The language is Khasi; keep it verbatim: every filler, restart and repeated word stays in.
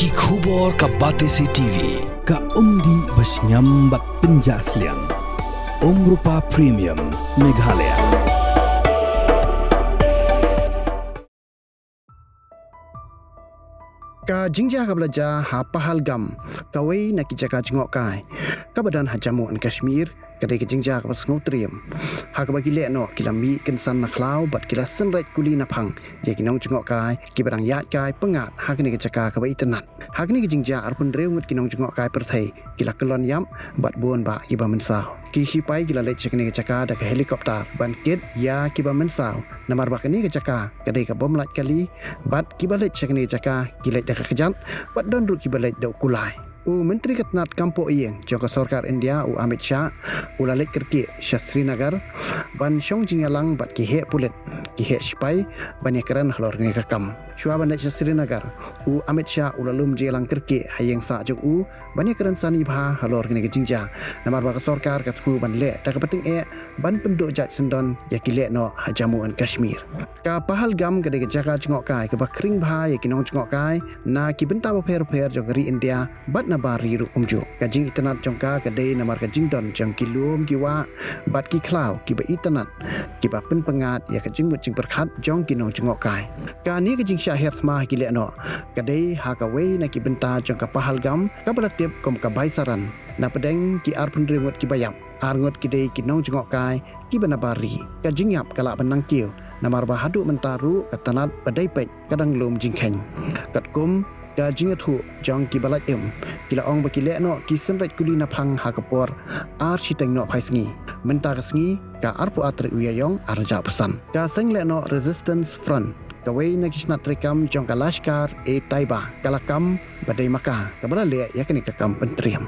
Ki khubor ka Batesi T V, ka umdih ba shngiam bad pynjah sliang. Umrupa Premium, Meghalaya. Ka jingjia kaba la jia ha Pahalgam, kawei na ki jaka jngohkai kaba don ha Jammu and Kashmir, ka dei ka jingjia kaba sngewtriem, ha kaba ki lehnoh ki la mih kynsan na khlaw bad ki la synreit kuli naphang ïa ki nongjngohkai kiba dang ïaid kai pyngngad ha kane ka jaka kaba itynnad. Ha kane ka jingjia arphew hynriew ngut ki nongjngohkai pyrthei ki la kyllon ïap bad bun bah kiba mynsaw. Ki shipai ki la leit sha kane ka jaka da ka helicopter ban kit ïa kiba mynsaw, namar ba kane ka jaka ka dei ka bym lait kali, bad kiba leit sha kane ka jaka ki leit da ka kjat, bad don ruh kiba leit da u kulai. U Myntri ka tnad kam pohïing jong ka sorkar India, u Amit Shah, u la leit kyrkieh sha Srinagar ban shong jingïalang bad ki heh pulit, ki heh shipai, ban ïakren halor kane ka kam. Shuwa ban leit sha Srinagar, u Amit Shah u la lum jingïalang kyrkieh ha ïing sah jong u ban ïakren sani bha halor kane ka jingjia, namar ba ka sorkar ka thmu ban leh da kaba tyngeh ban pynduh jait syndon ïa ki lehnoh ha Jammu and Kashmir. Ka Pahalgam ka dei ka jaka jngohkai kaba khring bha ïa ki nongjngohkai na ki bynta bapher bapher jong ka ri India bad na bar ri ruh kumjuh. Ka jingitynnad jong ka ka dei namar ka jingdon jong ki lum ki wah bad ki khlaw kiba itynnad, kiba pynpyngngad ïa ka jingmut jingpyrkhat jong ki nongjngohkai. Kane ka jingshah her thma ha ki lehnoh ka dei ha kawei na ki bynta jong ka Pahalgam kaba la tip kum ka Baisaran. Na pdeng ki arphew hynriew ngut kiba ïap, ar ngut ki dei ki nongjngohkai kiba na bar ri. Ka jingïap ka lah ban nang kiew namar ba haduh mynta ruh ka tnat ba dei peit ka dang lum jingkheiñ. Katkum ka jingïathuh jong kiba lait im, ki la ong ba ki lehnoh ki synreit kuli naphang ha ka por ar shiteng nohphai sngi. Mynta ka sngi ka arphew ar tarik u Ïaïong ar hajar arphew san, ka seng lehnoh Resistance Front, kawei na ki shnat treikam jong ka Lashkar-e-Taiba, ka la kam ba dei ma ka kaba la leh ïa kane ka kam pyntriem.